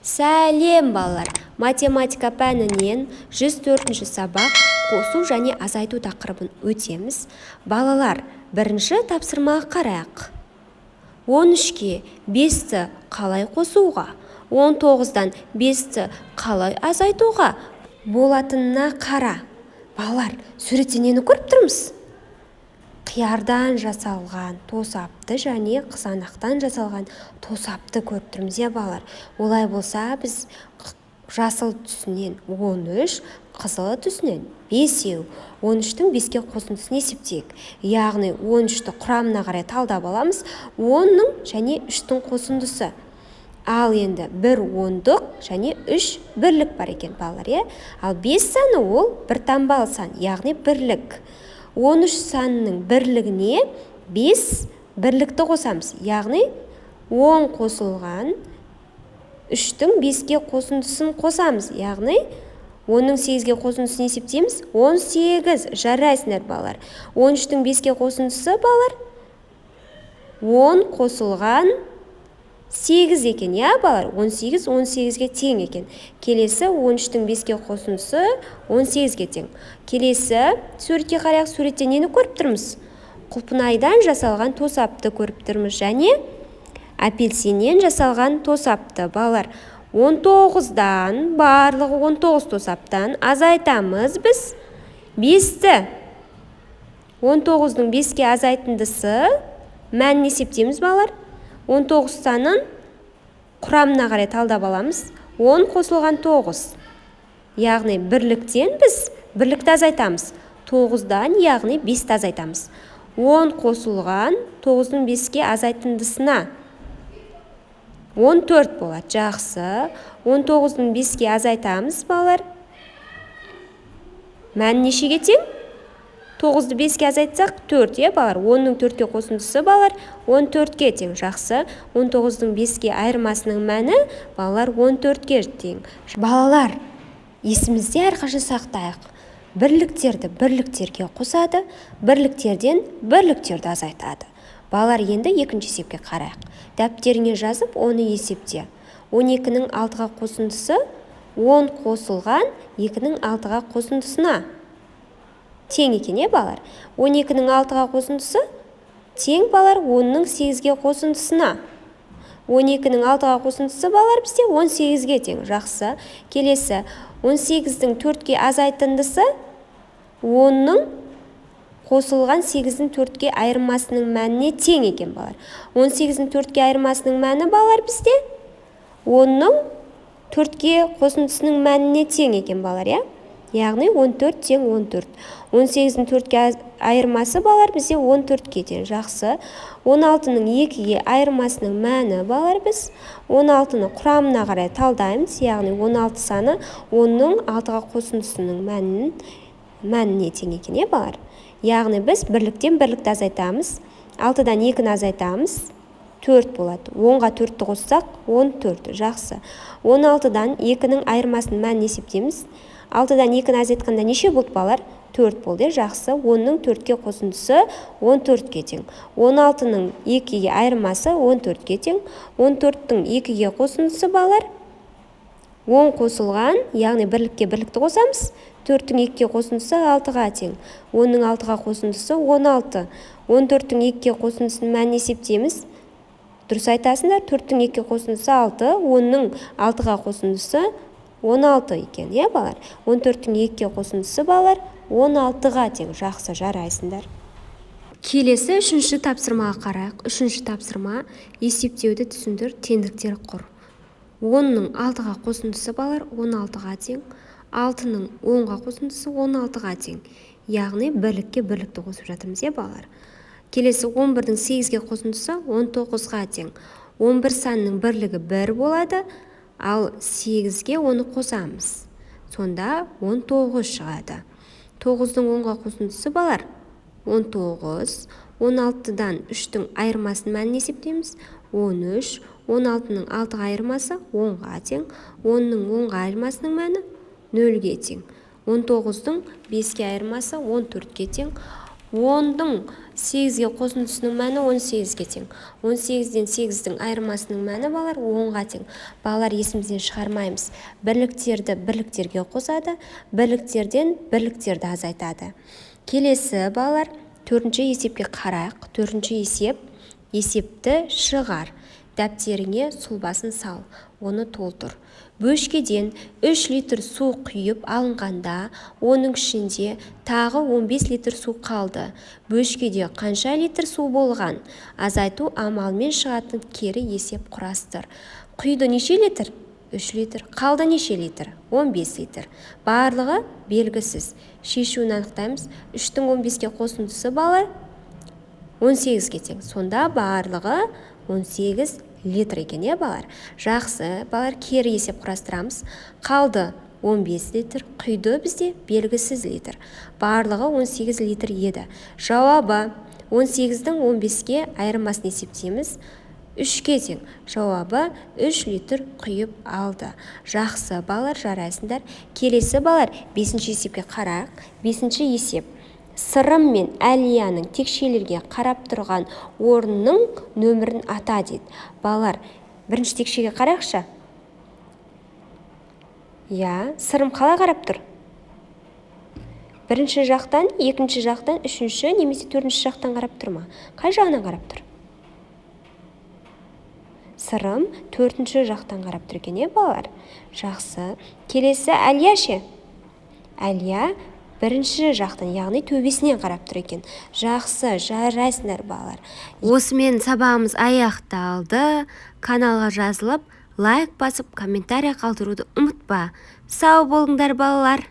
Сәлем, балалар! Математика пәнінен 104 сабақ, қосу және азайту тақырыбын өтеміз. Балалар, бірінші тапсырмаға қарайық. 13-ке 5-ті қалай қосуға, 19-дан 5-ті қалай азайтуға болатынына қара. Балалар, суретте нені көріп тұрмыз? Қиярдан жасалған тосапты және қызанақтан жасалған тосапты көріп тұрмыз, иә, балалар? Олай болса, біз жасыл түсінен 13, қызыл түсінен 5. 13-тің 5-ке қосындысын есептейік. Яғни 13-ті құрамына қарай талдап аламыз. 10-ның және 3-тің қосындысы. Ал енді бір ондық және 3 бірлік бар екен, балалар, иә? Ал 5 саны ол бір таңбалы сан, яғни бірлік. 13 санының бірлігіне 5 бірлікті қосамыз, яғни 10 қосылған 3-тің 5-ке қосындысын қосамыз, яғни 10-ның 8-ге қосындысын есептейміз, 18. Жарайсыңдар, балалар. 13-тің 5-ке қосындысы, балалар, 10 қосылған 8 екен, иә, балалар? 18 18-ге тең екен. Келесі 13-тің 5-ке қосындысы 18-ге тең. Келесі суретке қарайық. Суретте нені көріп тұрмыз? Құлпынайдан жасалған тосапты көріп тұрмыз және апельсиннен жасалған тосапты. Балалар, 19-дан, барлығы 19 тосаптан азайтамыз біз 5-ті. 19-ның 5-ке азайтындысы мәнін есептейміз, балалар. 19 санын құрамына қарай талдап аламыз. 10 қосылған 9. Яғни бірліктен біз бірлікті азайтамыз. 9-дан, яғни 5-ті азайтамыз. 10 қосылған 9-ның 5-ке азайтындысына 14 болады. Жақсы. 19-ның 5-ке азайтамыз, балалар. Мән нешеге тең? 9-ды 5-ке азайтсақ 4, иә, балалар? 10-ның 4-ке қосындысы, балалар, 14-ке тең. Жақсы. 19-ның 5-ке айырмасының мәні, балалар, 14-ке тең. Балалар, есімізде әрқашан сақтайық. Бірліктерді бірліктерге қосады, бірліктерден бірліктерді азайтады. Балалар, енді екінші есепке қарайық. Дәптеріңе жазып, оны есепте. 12-нің 6-ға қосындысы 10 қосылған 2-нің 6-ға қосындысына тең екен, е, балалар? 12-нің 6-ға қосындысы тең, балалар, 10-ның 8-ге қосындысына. 12-нің 6-ға қосындысы, балалар, бізде 18-ге тең. Жақсы. Келесі 18-дің 4-ке азайтындысы 10-ның қосылған 8-дің 4-ке айырмасының мәніне тең екен, балалар. 18-дің 4-ке айырмасының мәні, балалар, бізде 10-ның 4-ке қосындысының мәніне тең екен, балалар, иә? Яғни 14 тең 14. 18-дің 4-ке айырмасы, балалар, бізде 14-ке тең. Жақсы. 16-ның 2-ге айырмасының мәні, балалар, біз 16-ны құрамына қарай талдаймыз. Яғни 16 саны 10-ның 6-ға қосындысының мәніне тең екен, е, балалар? Яғни біз бірліктен бірлікті азайтамыз. 6-дан 2-ні азайтамыз. 4 болады. 10-ға 4-ті қоссақ, 14. Жақсы. 16-дан 2-нің айырмасының мәнін есептейміз. 6-дан 2-ні азайтқанда неше болды, балалар? 4 болды. Жақсы. 10-ның 4-ке қосындысы 14-ке тең. 16-ның 2-ге айырмасы 14-ке тең. 14-тің 2-ге қосындысы, балалар, 10 қосылған, яғни бірлікке бірлікті қосамыз. 4-тің 2-ге қосындысы 6-ға тең. 10-ның 6-ға қосындысы 16. 14-тің 2-ге қосындысының мәнін есептейміз. Дұрыс айтасыңдар, 4-тің 2-ге қосындысы 6, 10-ның 6-ға қосындысы 16 екен, иә, балалар? 14-тің 2-ге қосындысы, балалар, 16-ға тең. Жақсы, жарайсыңдар. Келесі үшінші тапсырмаға қарайық. Үшінші тапсырма: есептеуді түсіндір, теңдіктер құр. 10-ның 6-ға қосындысы, балалар, 16-ға тең. 6-ның 10-ға қосындысы 16-ға тең. Яғни бірлікке бірлікті қосып жатырмыз, иә, балалар? Келесі 11-дің 8-ге қосындысы 19-ға тең. 11 санының бірлігі 1 болады, ал 8-ге оны қосамыз. Сонда 19 шығады. 9-ның 10-ға қосындысы, балалар, 19. 16-дан 3-тің айырмасының мәнін есептейміз. 13. 16-ның 6-ға айырмасы 10-ға тең. 10-ның 10-ға айырмасының мәні 0-ге тең. 19-ның 5-ке айырмасы 14-ке тең. 10-ның 8-ге қосындысының мәні 18-ге тең. 18-ден 8-дің айырмасының мәні, балалар, 10-ға тең. Балалар, есімізден шығармаймыз. Бірліктерді бірліктерге қосады, бірліктерден бірліктерді азайтады. Келесі, балалар, төртінші есепке қарайық. Төртінші есеп, есепті шығар. Дәптеріңе сұлбасын сал, оны толтыр. Бөшкеден 3 литр су құйып алынғанда, оның ішінде тағы 15 литр су қалды. Бөшкеде қанша литр су болған? Азайту амалымен шығатын кері есеп құрастыр. Құйды неше литр? 3 литр. Қалды неше литр? 15 литр. Барлығы белгісіз. Шешуін анықтаймыз. 3-тің 15-ке қосындысы, балалар, 18-ге тең. Сонда барлығы 18 литр екен, иә, балалар? Жақсы, балалар, кері есеп құрастырамыз. Қалды 15 литр, құйды бізде белгісіз литр. Барлығы 18 литр еді. Жауабы 18-дің 15-ке айырмасын есептейміз. 3-ке тең. Жауабы 3 литр құйып алды. Жақсы, балалар, жарайсыңдар. Келесі, балалар, 5-ші есепке қарайық. 5-ші есеп. Сырым мен Әлияның текшелерге қарап тұрған орнының нөмірін ата дейді. Балалар, бірінші текшеге қарайықшы. Иә, Сырым қалай қарап тұр? Бірінші жақтан, екінші жақтан, үшінші немесе төртінші жақтан қарап тұр ма? Қай жағынан қарап тұр? Сырым төртінші жақтан қарап тұр екен, иә, балалар? Жақсы. Келесі Әлия ше? Әлия бірінші жақтан, яғни төбесінен қарап тұр екен. Жақсы, жарайсыңдар, балалар. Осымен сабағымыз аяқталды. Каналға жазылып, лайк басып, комментарий қалдыруды ұмытпа. Сау болыңдар, балалар.